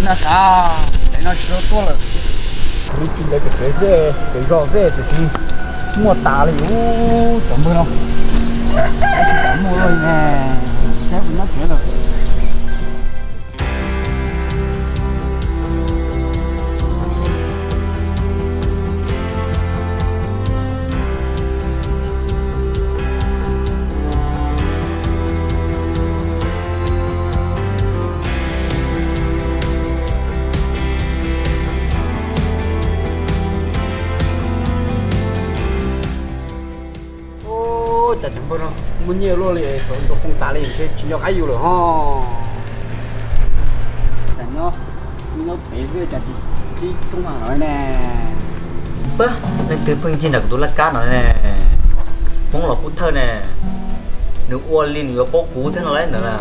Xav xav, pem no tsis tau tuaj lawm. Kuv tsis ntev pem pem xwb, pem zos xwb tiam sis muaj tas li ub cov npawg no. Tsis tas muaj li ne, saib kuv nyob tsev lawm. Ua cas cov npawg no muaj nyiaj luaj li, xauv ntua phooj tas li ntshe tsis nco qab yus lawm ho. Tam nyob, nyob pem xwb cas tsis tib toob a lawm ne. Pab, leej twg pheej ncig nram kuv tus laj kab no ne? Hmoob los Pub Thawj ne, nws ua li nws yuav paub kuv thiab no lauj ntawd na.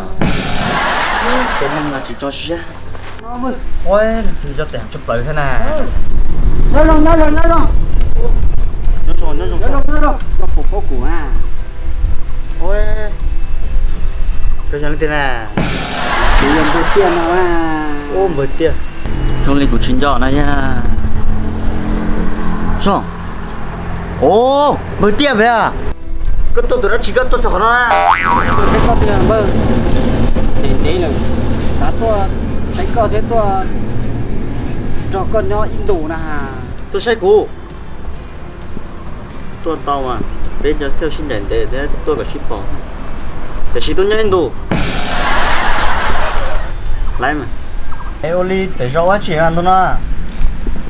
Tej neeg no tsis tso siab. Ua, leej twg coj tes tshaj plaws thiab na. Nyob zoo, nyob zoo, nyob zoo. Nyob zoo, nyob zoo, nyob zoo, nyob zoo, nyob zoo, paub kuv na. Ua, koj yog leej twg na? Kuv yog npawg Tiaj no na. Ua, npawg Tiaj. Zoo li kuv tsis nco na yog. Zoo. Ua, npawg Tiaj peb a. Koj tuaj tus dab tsi koj tuaj txog qhov no na? Saib koj twg npawg, ntev ntev lawm, xav tuaj saib koj thiab tuaj nrog koj nyob ib ntus na. Tuaj saib kuv. Tuaj tau mas, peb cov xauj sib ncaim ntev thiab tuaj kom sib pom. Tiam sis tuaj nyob ib ntus. Laiv mas. Es ua li pem zos ua dab tsi ntu no?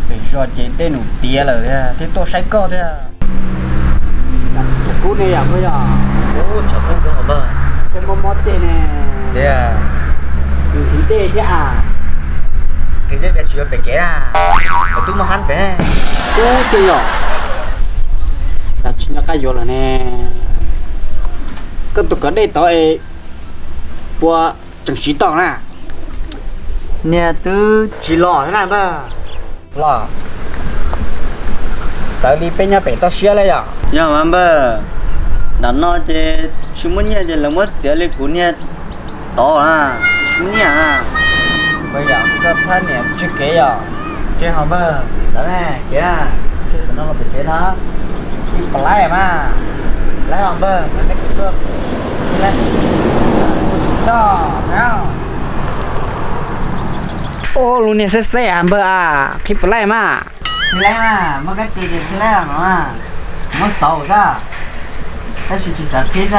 Pem zos ces dej num tiav lawm thiab tuaj saib koj thiab. Tshav kub ne yom, koj yog? Ub, tshav kub kawg npawg. Tej mob mob tej ne. Tiag. Nws nqhis dej thiab a. Nqhis dej tias tsis yuav pem kev na. Koj twb muaj hab pem. Ub, tiag yom. Cas tsis nco qab yuav lawm ne. Koj tus kov dej tod es puas tseem siv tau na? Niag twb tsis los thiab na npawg. Los, txawv li peb nyob pem toj siab li yom. Yog mas npawg, nram no ces tsis muaj nyiaj ces lawv muab txiav li kuv niag tod na, tsis muaj nyiaj na. Npawg yom, koj thab niam tswj kev yom. Tseg ho npawg, txawv ne kev na, tseg tom no los pem kev no. Ib pom laib mas, laib ho npawg, neb kuv tuaj, ib laib, ua tsis txog na. Ua lub niag xeb xeb a npawg a, qhib puas laij mas. Qhib laij mas, muaj kab ces ces qhib laij los no mas. Muab xauv xwb, tab sis tsis xav qhib xwb.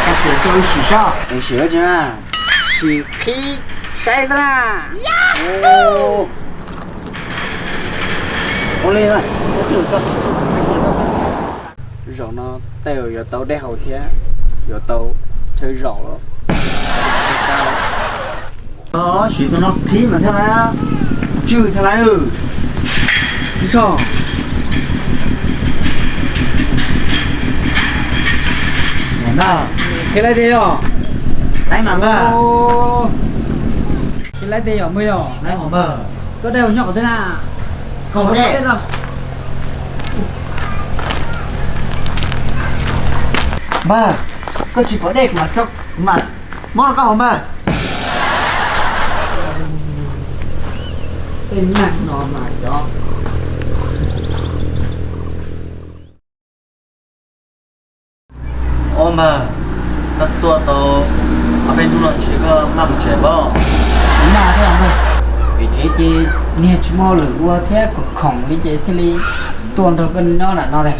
Kab ces tuaj ib sim soj, sim dab tsi mas. Sim qhib saib xwb na. Ua li, zaum no tej zaum yuav tau dej haus thiab yuav tau chaw zaum lawm. Siv tus no qhib mas thiaj li tswj thiaj li. Ib tsoom, qhib laij tiag yom? Laij mas npawg. Qhib laij tiag yom npawg yom? Laij mas npawg. Koj dej haus nyob qhov twg na? Koj pom dej. Npawg, koj tsis pom dej kuv mam, kuv mam muab rau koj haus npawg. Tej nyuag no mas cov. Ua npawg, koj tuaj tau ob peb hnub no ntshe koj maj mus tsev pob? Tsis maj thiab npawg, vim tsev ces niag tsis muaj hauj lwm ua thiab khoom khoom li ces thiaj li tuaj nrog koj nyob nram no tiag.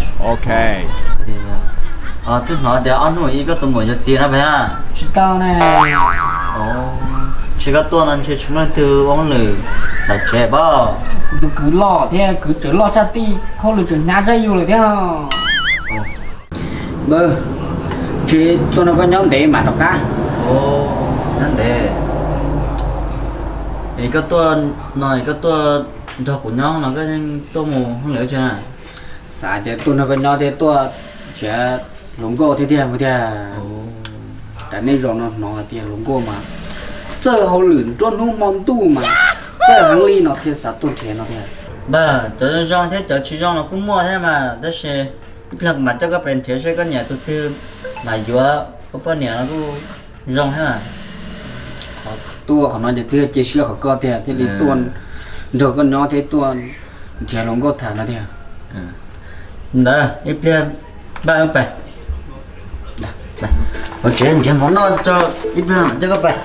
Twb hnov tias ob hnub ib koj tus muam yuav txiv no peb na? Tsis tau ne. Ntshe koj tuaj no ntshe tsis muaj leej twg ua hauj lwm nram tsev pob? Kuv tus kwv loj thiab kwv tseem loj tshaj tij, hauj lwm tseem hnyav tshaj yus lawm thiab. Npawg, ntshe tuaj nrog koj nyob ntev mam rov qab. Nyob ntev. Es koj tuaj no es koj tuaj nrog kuv nyob no koj yeej tuaj mus hauj lwm tsi na? Xav tias tuaj nrog koj nyob thiab tuaj nrhiav hluas nkauj thiab tiag tiag. Tam nej zaum no hnov hais tias hluas nkauj mas txawj hauj lwm nruab hnub hmo ntuj mas txawj heev li no thiaj xav tuaj nrhiav no tiag. Npawg, cov zoo thiab cov tsis zoo los kuj muaj thiab mas, tab sis ib pliag kuv mam coj koj pes nrhiav seb koj nyiam tus twg mam yuav ua poj niam no kuj zoo thiab mas. Tuaj qhov no ces twb cia siab qhov koj tiag thiaj li tuaj nrog koj nyob thiab tuaj nrhiav hluas nkauj tham no tiag. Ntawd ib pliag npaj pais, ua tsev nrhiav mov noj tso, ib pliag mam coj koj pais.